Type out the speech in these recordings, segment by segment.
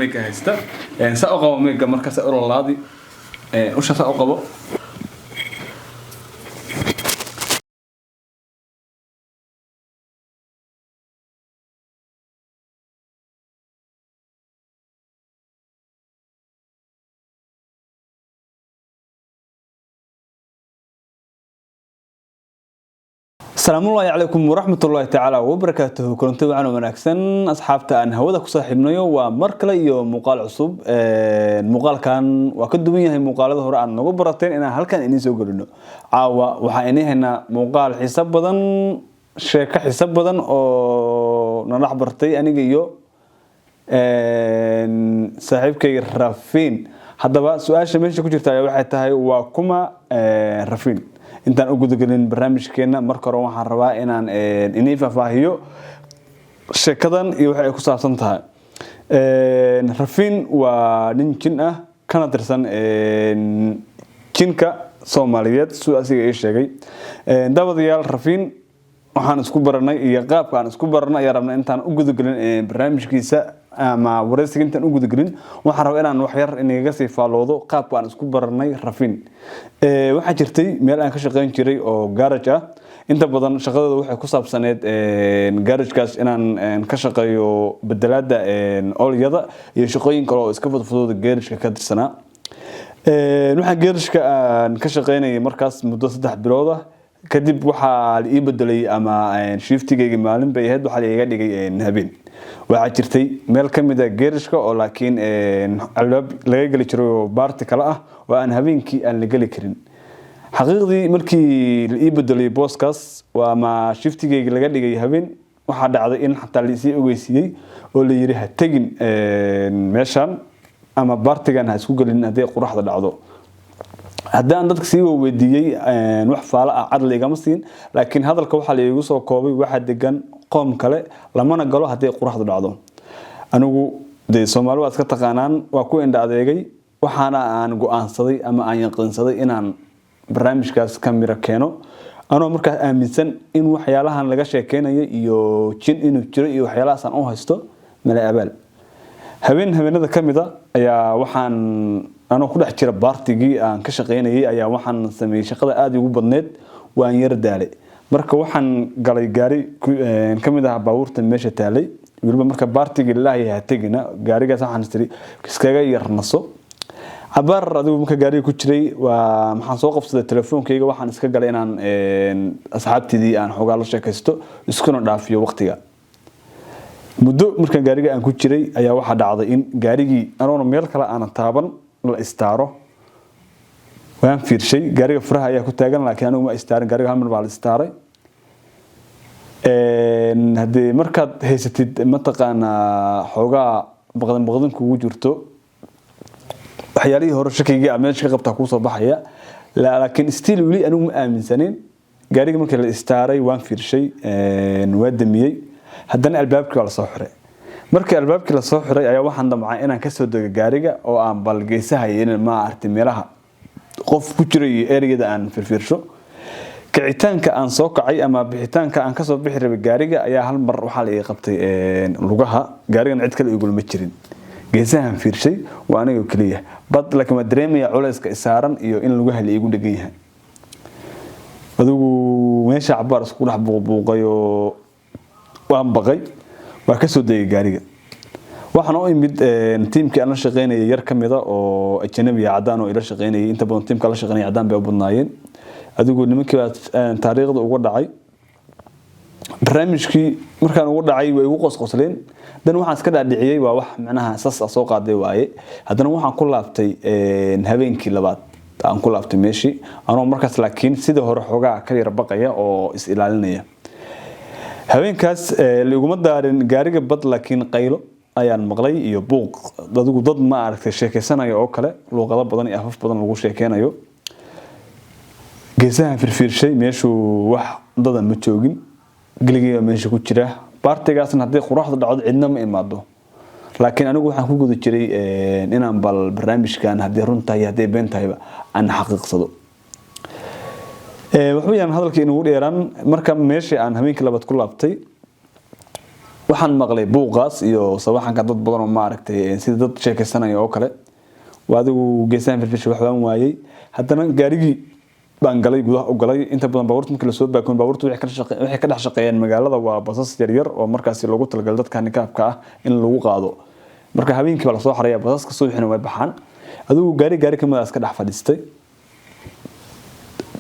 Mayga haysta saa u qabo, mayga marka saa u lalaadi, usha saa u qabo. Asalaamullaahi calaykum waraxmatullaahi tacaala wabarakaatuhu. Kulanti wacan oo wanaagsan, asxaabta aan hawada ku saaxiibnayo. Waa mar kale iyo muuqaal cusub. Muuqaalkan waa ka duwan yahay muuqaalada hore aad nagu barateen inaan halkan idiin soo gelino. Caawa waxaan idiin haynaa muuqaal xiiso badan, sheeko xiiso badan oo na dhex bartay aniga iyo saaxiibkayga Rafiin. Haddaba su-aasha meesha ku jirta ayaa waxay tahay: waa kuma Rafiin? Intaan u gudagelin barnaamijkeena, marka hore waxaan rabaa inaan inii faahfaahiyo sheekadan iyo waxa ay ku saabsan tahay. Rafiin waa nin jin ah, kana tirsan jinka Soomaaliyeed, siduu asiga ii sheegay. Daawadayaal, Rafiin waxaan isku baranay iyo qaabka aan isku baranay ayaa rabnaa intaan u gudagelin barnaamijkiisa ama wareysiga. Intaan u gudagelin, waxaan rabaa inaan wax yar inaga sii faalloodo qaabka aan isku baranay Rafiin. Waxaa jirtay meel aan ka shaqeyn jiray oo garage ah. Inta badan shaqadooda waxay ku saabsaneyd garagekaas inaan ka shaqeeyo bedelaada olyada iyo shaqooyin kale oo iska fudfudooda garageka ka tirsanaa. Waxaan garageka aan ka shaqeynayay markaas muddo 3 bilood ah. Kadib waxaa la ii bedelay ama shiftigayga maalin bay ahayd, waxaa la iga dhigay habeen. Waxaa jirtay meel ka mid a geerishka oo laakiin albaab laga geli jiray oo baarti kale ah oo aan habeenkii aan la geli karin. Xaqiiqdii, markii la ii bedelay booskaas ama shiftigayga laga dhigay habeen, waxaa dhacday in xataa laisii ogeysiiyey oo la yiri: "Ha tegin meeshan ama baartigan ha isku gelin hadday quraxda dhacdo." Haddii aan dadka sii weydiiyey, wax faalo ah cad laigama siin, laakiin hadalka waxaa la iigu soo koobay: waxaa degan qoom kale, lamana galo hadday quraxdu dhacdo. Anigu dee Soomaali waa iska taqaanaan, waa ku indha adeegay. Waxaana aan go-aansaday ama aan yaqiinsaday inaan barnaamijkaas ka miro keeno, anoo markaas aaminsan in waxyaalahan laga sheekeynayo iyo jin inuu jiro iyo waxyaalahaas aan u haysto mala abaal. Habeen habeenada ka mid a ayaa waxaan anoo ku dhex jira baartigii aan ka shaqeynayay ayaa waxaan sameeyey shaqada aada ugu badneyd, waan yar daalay. Marka waxaan galay gaari ka mid ah baabuurta meesha taalay. Weliba marka baartigii laahay ha tegina, gaarigaas waxaan istiri iskaga yar naso cabaar. Adigu marka gaariga ku jiray waa maxaan soo qabsaday telefoonkayga. Waxaan iska galay inaan asxaabteydii aan xoogaa la sheekaysto, iskuna dhaafiyo waqtiga. Muddo markaan gaariga aan ku jiray ayaa waxaa dhacday in gaarigii anoona meel kale aanan taaban la istaaro. Waan fiirshay, gaariga furaha ayaa ku taagan, laakiin anigu ma istaarin gaariga, hal mar baa la istaaray. Haddii markaad haysatid, mataqaanaa, xoogaa baqdan baqdan kugu jirto, waxyaalihii hore shakigii aad meesha ka qabtaa kuusoo baxaya, laakiin still weli anigu ma aaminsanin. Gaariga markii la istaaray waan fiirshay, waa damiyey. Haddana albaabkii waa lasoo xiray. Markii albaabkii lasoo xiray ayaa waxaan damcay inaan kasoo dego gaariga oo aan bal geesaha iyo ma aragtay meelaha qof ku jira iyo ereyada aan firfiirsho. Kicitaanka aan soo kacay ama bixitaanka aan kasoo bixi rabay gaariga ayaa hal mar waxaa la ii qabtay lugaha. Gaarigan cid kale igulama jirin. Geesahan fiirshay, waa aniga keliya bad, laakiin waa dareemaya culayska isaaran iyo in lugaha la iigu dhegan yahay. Adigu meesha cabaar isku dhex buuqbuuqay oo waan baqay, waa kasoo degay gaariga. Waxaan u imid tiimkii aan la shaqeynayay yar ka mida oo ajanabi ah, cadaan oo ila shaqeynayay. Inta badan tiimka la shaqeynayay cadaan bay u badnaayeen. Adigu nimankii baa taariikhda uga dhacay barnaamijkii. Markaan ugu dhacay way igu qosqosleen. Dan waxaan iska dhaadhiciyey waa wax macnaha sas ah soo qaaday waaye. Haddana waxaan ku laabtay habeenkii labaad, aan ku laabtay meeshii anoo markaas laakiin sidii hore xoogaa ka yar baqaya oo is ilaalinaya. Habeenkaas liguma daarin gaariga bad, laakiin qaylo ayaan maqlay iyo buuq. Adigu dad ma aragtay sheekaysanaya oo kale, luuqado badan iyo afaf badan lagu sheekeynayo. Geesahan firfiirshay, meeshu wax dada ma joogin, geligii baa meesha ku jira. Baartigaasna haddii quraxda dhacdo cidna ma imaado, laakiin anigu waxaan ku guda jiray inaan bal barnaamijkan haddii run tahay, haddii been tahayba, aan xaqiiqsado. Waxba yaan hadalkii inugu dheeraan. Marka meeshii aan habeenkii labaad ku laabtay, Waxaan maqlay buuqaas iyo sawaxanka dad badan oo maaragtay sida dad sheekaysanaya oo kale. Waa adigu geesahan firfish, wax baan waayey. Haddana gaarigii baan galay, gudaha u galay. Inta badan baabuurta markii lasoo baakoon, baabuurta waxay ka dhex shaqeeyaan magaalada waa basas yaryar oo markaasi loogu talagalay dadka handicapped-ka ah in lagu qaado. Marka habeenkii baa lasoo xaraya basaska, subaxina way baxaan. Adigu gaari kamid ah iska dhex fadhiistay.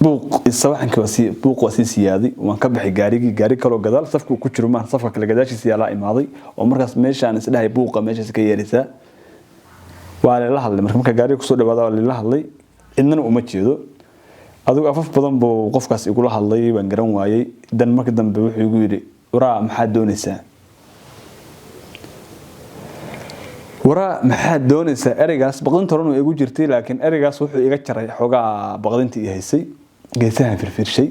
Buuq sawaxankii waa sii, buuq waa sii siyaaday. Waan ka baxay gaarigii. Gaari kaloo gadaal safka ku jiro maaha, safka kale gadaashiisa yaalaa imaaday oo markaas meeshaan isdhahay buuqa meeshaas ka yeeraysaa. Waa lala hadlay. Marka gaariga kusoo dhawaada waa lala hadlay, cidnana uma jeedo. Adigu afaf badan buu qofkaas igula hadlay, waan garan waayey. Dan marka dambe wuxuu igu yidhi, "Waraa, maxaad doonaysaa? Waraa, maxaad doonaysaa?" Ereygaas baqdinta horan igu jirtay, laakiin ereygaas wuxuu iga jaray xoogaa baqdintii i haysay. Geesahan firfirshay,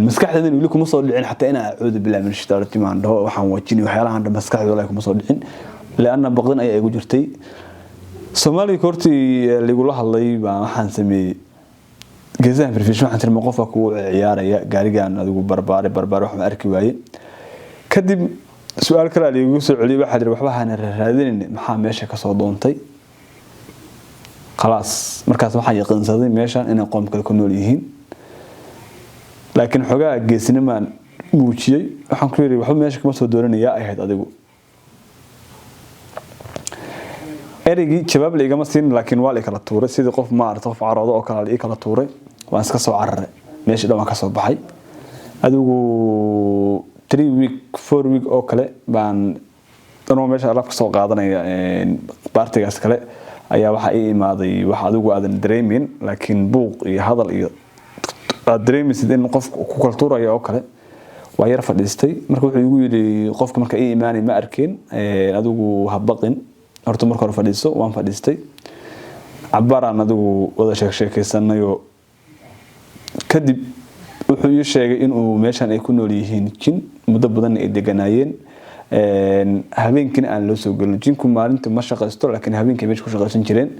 maskaxdeedan weli kuma soo dhicin xataa inaan acuudu billahi min shaytaani rajiim aan dhaho, waxaan wajini waxyaalahan dhan maskaxdooda walahi kuma soo dhicin, lianna baqdin ayaa igu jirtay. Soomaaliga hortii ligula hadlay baa waxaan sameeyey geesahan firfirshay. Waxaan tiri, "Ma qofka kugu ciyaaraya gaarigan?" Adigu barbaare barbaare, waxaan arki waaye. Kadib su-aal kale liigu soo celiyay. Waxaa tiri, "Waxba hana raadinin, maxaa meesha kasoo doontay?" Khalaas, markaas waxaan yaqiinsaday meeshan inay qoom kale ku nool yihiin, laakiin xogaa geesinimaan muujiyey. Waxaan ku yidhi, "Waxba meesha kama soo doonanayaa, ahayd adigu." Ereygii jawaab la igama siin, laakiin waa la kala tuuray sidii qof maarata qof caroodo oo kale la ii kala tuuray. Waan iska soo cararay, meeshii dhan waan ka soo baxay. Adigu 3 week, 4 week oo kale baan anoo meesha alaab ka soo qaadanaya baartigaas kale ayaa waxaa ii imaaday wax adigu aadan dareemin, laakiin buuq iyo hadal iyo aad dareemaysid in qof ku kala tuuraya oo kale. Waa yar fadhiistay. Marka wuxuu igu yidhi qofka marka ii imaanay, "Ma arkeen adigu, ha baqin, horta marka hore fadhiiso." Waan fadhiistay. Cabaaraan adigu wada sheekaysanayoo kadib wuxuu ii sheegay inuu meeshan ay ku nool yihiin jin, muddo badanna ay deganaayeen, habeenkiina aan loo soo gelin. Jinku maalinta ma shaqaysto, laakiin habeenkii meesha ku shaqaysan jireen.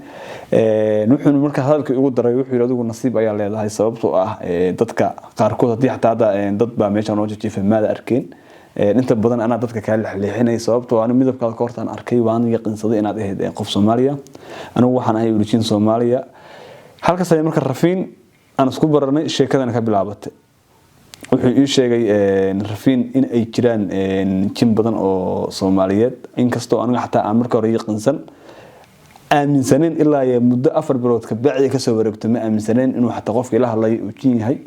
Wuxuuna markaa hadalka igu daray, wuxuu yidhi, "Adigu nasiib ayaa leedahay, sababtoo ah dadka qaarkood haddii xataa hadda dad baa meesha noo jijiifay maada arkeen. Inta badan anaa dadka kaa lexleexinay, sababtoo anigu midabkaada ka hortaan arkay, waan yaqiinsaday inaad ahayd qof Soomaaliya. Anigu waxaan ahay origin Soomaaliya." Halkaas ayaa marka Rafiin aan isku baranay, sheekadana ka bilaabatay. Wuxuu ii sheegay Rafiin in ay jiraan jin badan oo Soomaaliyeed, inkastoo aniga xataa aan marka hore yaqiinsan aaminsaneen. Ilaa iyo muddo 4 bilood ka bacdi kasoo wareegto ma aaminsaneen inuu xataa qofka ila hadlay uu jin yahay.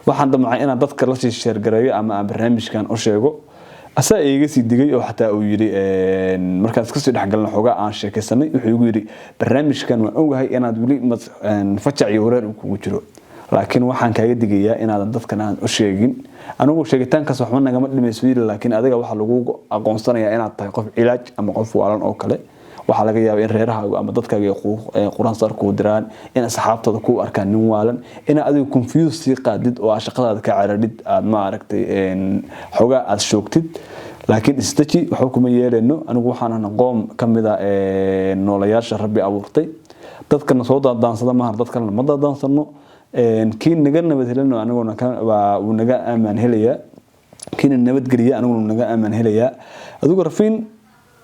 Waxaan damcay inaan dadka la sii share gareeyo ama aan barnaamijkan u sheego. Asaa iiga sii digay oo xataa uu yidhi, markaan iska sii dhexgalna xoogaa aan sheekaysanay, wuxuu igu yidhi, "Barnaamijkan waan ogahay inaad weli fajac iyo wareer uu kugu jiro, laakiin waxaan kaaga digayaa inaadan dadkan aan u sheegin. Anigu sheegitaankaas waxba nagama dhimayso," yidhi, "laakiin adiga waxaa lagu aqoonsanayaa inaad tahay qof cilaaj ama qof waalan oo kale. Waxaa laga yaabaa in reerahaagu ama dadkaaga ay quraan saar kuu diraan, in asxaabtada kuu arkaan nin waalan, inaad adigu confuse sii qaadid oo aad shaqadaada ka caradhid, aad maaragtay xoogaa aad shoogtid. Laakiin isdaji, waxba kuma yeeleyno. Anigu waxaan ahna qoom ka mid a noolayaasha Rabbi abuurtay. Dadkana soo daadaansada maaha, dad kalena ma daadaansano. Kii naga nabad helano aniguna wuu naga amaan helayaa, kiina nabadgeliya aniguna naga amaan helayaa." Adigu Rafiin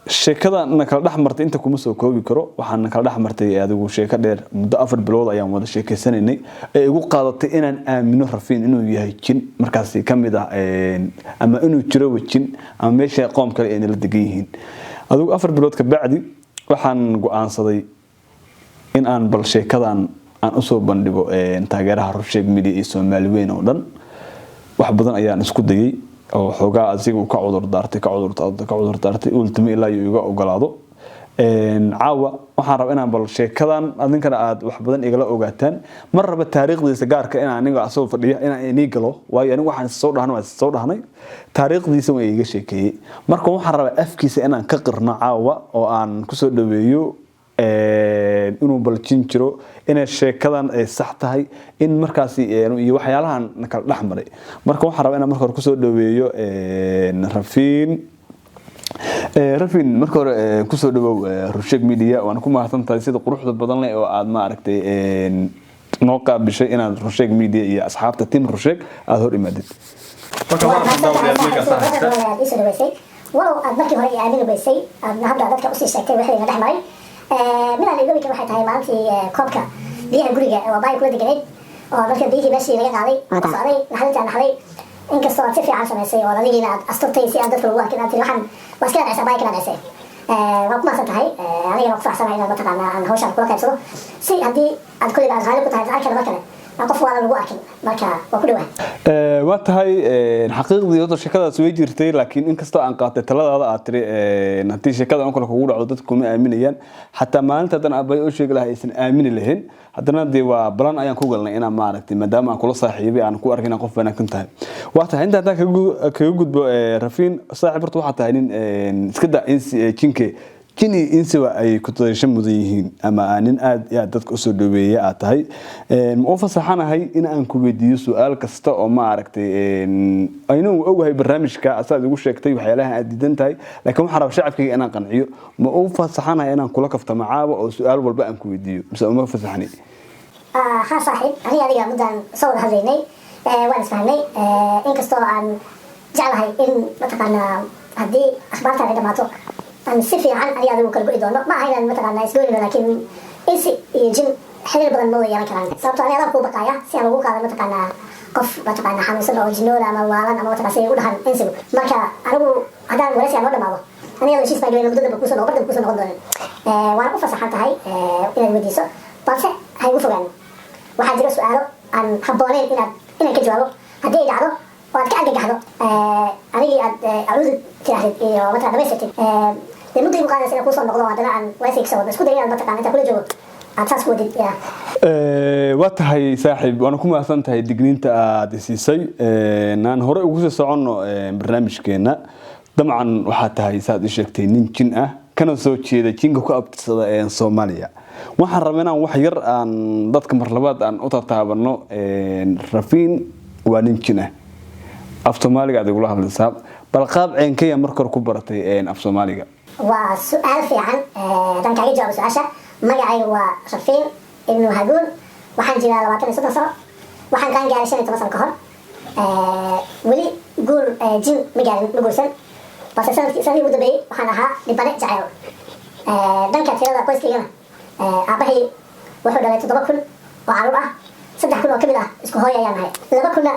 sheekada na kala dhex martay inta kuma soo koobi karo. Waxaan na kala dhex martay adigu sheeko dheer. Muddo 4 bilood ayaan wada sheekeysanaynay ee igu qaadatay inaan aamino Rafiin inuu yahay jin markaasi ka mid ah, ama inuu jiroba jin ama meesha qoom kale ay nala degan yihiin. Adigu 4 bilood ka bacdi waxaan go-aansaday in aan bal sheekadan aan usoo bandhigo taageeraha Rusheeg Media iyo Soomaali weyn oo dhan. Wax badan ayaan isku dayay oo xoogaa asiga uu ka cudur daartay, ka cudur daartay, ka cudur daartay, ultimo ilaa uu iga ogolaado. Caawa waxaan rabaa inaan bal sheekadan adinkana aad wax badan igala ogaataan. Mar raba taariikhdiisa gaarka inaan aniga asagoo fadhiya inaan inii galo, waayo anigu waxaan soo dhahnay waa soo dhahnay, taariikhdiisa waa iiga sheekeeyey. Marka waxaan rabaa afkiisa inaan ka qirno caawa oo aan kusoo dhaweeyo inuu baljin jiro, inay sheekadan ay sax tahay, in markaasi iyo waxyaalahan kala dhex maray. Marka waxaan rabaa inaan marka hore kusoo dhaweeyo Rafiin. Rafin, marka hore kusoo dhawow Rusheeg Media. Waana ku mahadsan tahay sida quruxda badan leh oo aad maaragtay noo qaabishay inaad Rusheeg Media iyo asxaabta team Rusheeg aada hor imaadid. Isoo dhaweysay. Walow aad markii hore i aamini weysay, aadna hadda dadka usii sheegtay wixii na dhex maray. Mid aan iloobi karin waxay tahay maalintii koobka biyaha guriga oo baay kula deganayd oo marka biyihii meeshii laga qaaday oo socday, naxdinta aan naxday, inkastoo aad si fiican samaysay oo adigiina aad asturtay si aan dadka lagu arkin, aad tiri waxaan waa iska dhacaysaa, baay ka dhacisay. Waa ku mahadsan tahay. Anigana ku faraxsanahay inaad mataqaanaa aan hawshaan kula qaybsado, si haddii aad kulliba aad raalli ku tahay arkana mar kale aan qof waala lagu arkin. Marka waa ku dhawahay. Waa tahay. Xaqiiqdii horta sheekadaas way jirtay, laakiin inkastoo aan qaatay taladaada aad tiri haddii sheekada on kale kugu dhacdo dadku kuma aaminayaan, xataa maalinta haddana aabbahay oo sheegi lahaa aysan aamini lahayn, haddana dee waa balan ayaan ku galnay inaan maaragtay, maadaama aan kula saaxiibay, aan ku arkin inaan qof wanaagsan tahay. Waa tahay. Inta haddaan kaga gudbo, Rafiin saaxiib, horta waxaa tahay nin iska daa insi jinke, jin iyo insiba ay ku dayasho mudan yihiin, ama aa nin aad iyo aad dadka usoo dhaweeya aad tahay. Ma u fasaxanahay in aan ku weydiiyo su-aal kasta oo maaragtay aynu ogahay barnaamijka asaad igu sheegtay waxyaalaha aad diidan tahay, laakiin waxaan rabaa shacabkayga inaan qanciyo? Ma u fasaxanahay inaan kula kaftamo caaba oo su-aal walba aan ku weydiiyo, mise uma fasaxni? Ha saaxiib, aniga adiga muddaan soo wada hadlaynay, waan isfahnay, inkastoo aan jeclahay in mataqaanaa haddii akhbaartaan ay dhamaato aan si fiican aniga adigu kala go'i doono. Ma aha inaan mataqaanaa isgoynino, laakiin insi iyo jin xiriir badan ma wada yeelan karaan, sababtoo ani adaan kuu baqaaya si aan ugu qaadan mataqaanaa qof mataqaanaa xanuunsan oo jinooda ama waalan ama mataqaa si ay u dhahan insigu. Marka anigu haddaan waraysiga noo dhamaado, aniga heshiis baan gelin, muddo dambe kuusoo noqon, bar dambe kuusoo noqon doonin. Waana u fasaxan tahay inaad weydiiso, balse ha igu fogaan. Waxaa jira su-aalo aan habbooneyn inaan ka jawaabo. Haddii ay dhacdo oo aad ka argagaxdo, anigii aad acuudu tiraahdid iyo mataqaa dhamaystirtid, dee muddo igu qaadaysa inaan kuusoo noqdo, haddana aan waraysiga kasoo wadno. Isku day inaad mataqana intaan kula joogo aad saas ku wadid ya. Waa tahay saaxiib, waana ku mahadsan tahay digniinta aad isiisay. Aan hore ugu sii soconno barnaamijkeena. Dabcan waxaa tahay, saad ii sheegtay, nin jin ah kana soo jeeda jinka ku abtirsada ee Soomaaliya. Waxaan rabaa inaan wax yar aan dadka mar labaad aan u tataabano. Rafiin waa nin jin ah. Af Soomaaliga aad igula hadlaysaa, bal qaab ceenkaya marka hore ku baratay af Soomaaliga? Waa su-aal fiican. Haddaan kaaga jawaabo su-aasha, magacaygu waa Rafiin Ibnu Haguun. Waxaan jiraa 32 sano. Waxaan qaan gaaray 15 sano ka hor. Weli guur jin ma gaarin, ma guursan, balse sanadkii sanadii ugu dambeeyey waxaan ahaa dhibane jacayl. Dhanka tirada qoyskaygana, aabahay wuxuu dhalay 7000 oo caruur ah. 3000 oo kamid ah isku hooyo ayaan nahay, 2000-na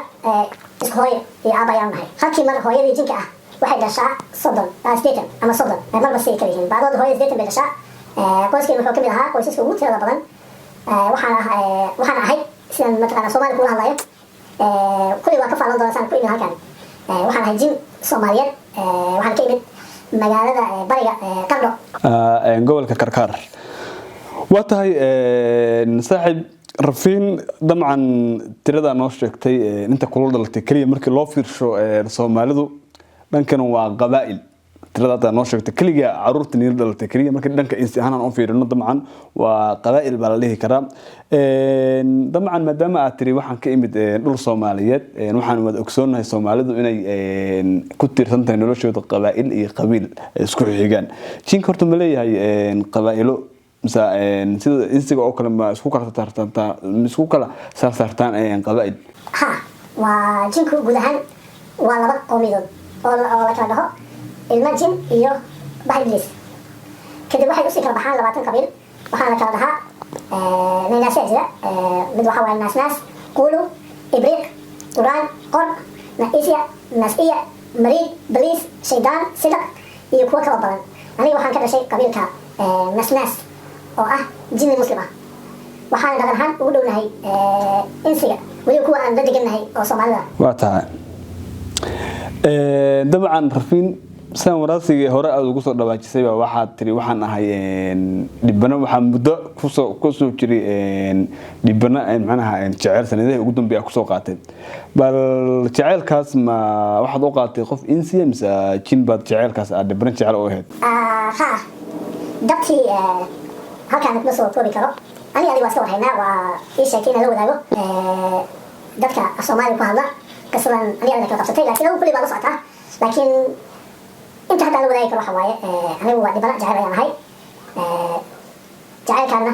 isku hooyo iyo aaba ayaan nahay. Halkii mar hooyadii jinka ah waxay dhashaa 30, 80 ama 30, marba say kala yihiin. Bacdood hooyada 80 bay dhashaa. Qoyskayga wuxuu kamid ahaa qoysaska ugu tirada badan. Waxaan ahay sidaan mataqaana Soomaali kula hadlayo. Kulli waa ka faalan doona saan ku imid halkan. Waxaan ahay jin Soomaaliyeed. Waxaan ka imid magaalada bariga Qardho. Gobolka Karkaar. Waa tahay saaxiib Rafiin. Dabcan tirada noo sheegtay inta kula dhalatay keliya markii loo fiirsho Soomaalidu dhankan waa qabaa'il. Tirada hadda noo sheegtay keliya caruurta niila dhalatay keliya, markii dhanka insi ahaan aan u fiirino, dabcan waa qabaa'il baa la dhihi karaa. Dabcan maadaama aad tiri waxaan ka imid dhul Soomaaliyeed, waxaan wada ogsoonahay Soomaalidu inay ku tiirsan tahay noloshooda qabaa'il iyo qabiil ay isku xigaan. Jinka horta ma leeyahay qabaa'ilo, mise sida insiga oo kale ma isku kala saartaan, ma isku kala saarsaartaan qabaa'il? Ha, waa jinku guud ahaan waa laba qowmiyadood oo la kala dhaho ilma jin iyo bax Ibliis. Kadib waxay usii kala baxaan 20 qabiil. Waxaana la kala dhahaa naynaasyaa jira. Mid waxa waaye Naasnaas, Quulu, Ibriiq, Quraan, Qor, Naisya, Nasiya, Mariid, Baliis, Shaydaan, Sidaq iyo kuwo kaloo badan. Aniga waxaan ka dhashay qabiilka Nasnaas oo ah jinni Muslim ah. Waxaana dhaqan ahaan ugu dhownahay insiga, weliba kuwa aan la degannahay oo Soomaalida. Waa tahay. Dabcan Rafiin, sidaan waraasigii hore aada ugu soo dhawaajisay baa waxaad tiri waxaan ahay dhibano, waxaa muddo kusoo jiray dhibano, macnaha jeceyl sanadihii ugu dambeeya kusoo qaatay. Bal jeceylkaas ma waxaad u qaatay qof insiya mise jin baad jeceylkaas aad dhibano jecel u ahayd? Ha, dabtii halkaan kuma soo koobi karo. Aniga adiga waa iska warhaynaa. Waa ii sheegtay inaan la wadaago dadka af Soomaaliga ku hadla qisadan aniga adiga kala qabsatay, laakiin adigu kulli baa la socotaa. Laakiin inta hadda aan la wadaagi karo waxa waaye, anigu waa dhibana jacayl ayaan ahay. Jacaylkaana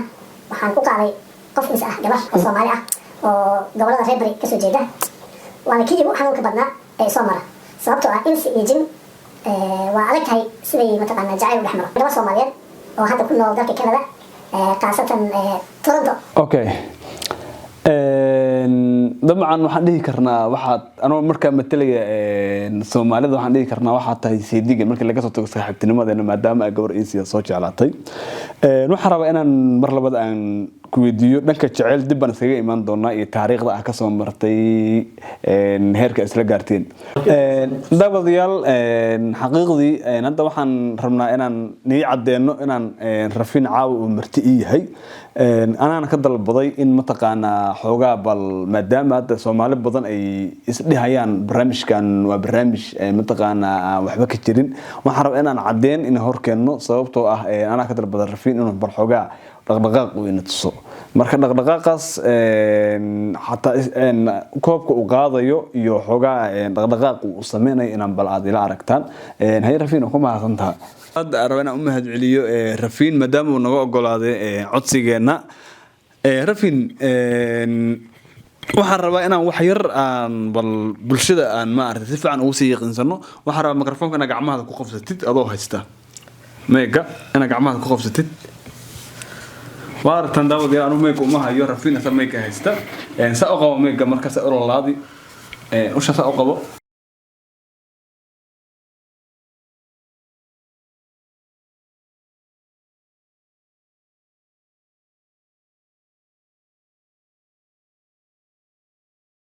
waxaan u qaaday qof ins ah, gabar oo Soomaali ah oo gobolada reer bari kasoo jeeda. Waana kii igu xanuunka badnaa ee soo mara, sababtoo ah insi iyo jin Waa adag tahay siday mataqaanaa jacayl u dhex maro gabar Soomaaliyeed oo hadda ku nool dalka Canada, khaasatan Toronto. Okay, dabcan waxaan dhihi karnaa waxaad, anoo markaa matalaya Soomaalida, waxaan dhihi karnaa waxaad tahay seediga markii laga soo tago saaxiibtinimadeena, maadaama ay gabar Insiya soo jeclaatay. Waxaan rabaa inaan mar labaad aan ku weydiiyo dhanka jeceyl, dib baan iskaga imaan doonaa, iyo taariikhda ah kasoo martay heerka isla gaarteen. Daawadayaal, xaqiiqdii hadda waxaan rabnaa inaan nii caddeeno inaan Rafiin caawa uu marti ii yahay. Anaana ka dalbaday in mataqaanaa xoogaa bal, maadaama hadda Soomaali badan ay isdhihayaan barnaamijkan waa barnaamij mataqaanaa aan waxba ka jirin, waxaan rabaa inaan caddeen in horkeenno, sababtoo ah anaa ka dalbaday Rafiin inuu bal xoogaa dhaqdhaqaaq uu ina tuso. Marka dhaqdhaqaaqaas xataa koobka uu qaadayo iyo xoogaa dhaqdhaqaaq uu sameynayo inaan bal aad ila aragtaan. Haye Rafiin, waa ku mahadsantaha. Hadda aan rabaa inaan u mahadceliyo Rafiin maadaama uu naga ogolaaday codsigeenna. Rafiin, waxaan rabaa inaan wax yar aan bal bulshada aan maaragtay si fiican ugu sii yaqiinsano. Waxaan rabaa mikrofoonka inaad gacmahada ku qabsatid, adoo haysta meega inaad gacmahada ku qabsatid. Waa aragtaan daawadayaal, anu meega uma hayo, Rafiin asa meega haysta. Saa u qabo meega, marka saa u lalaadi usha saa u qabo.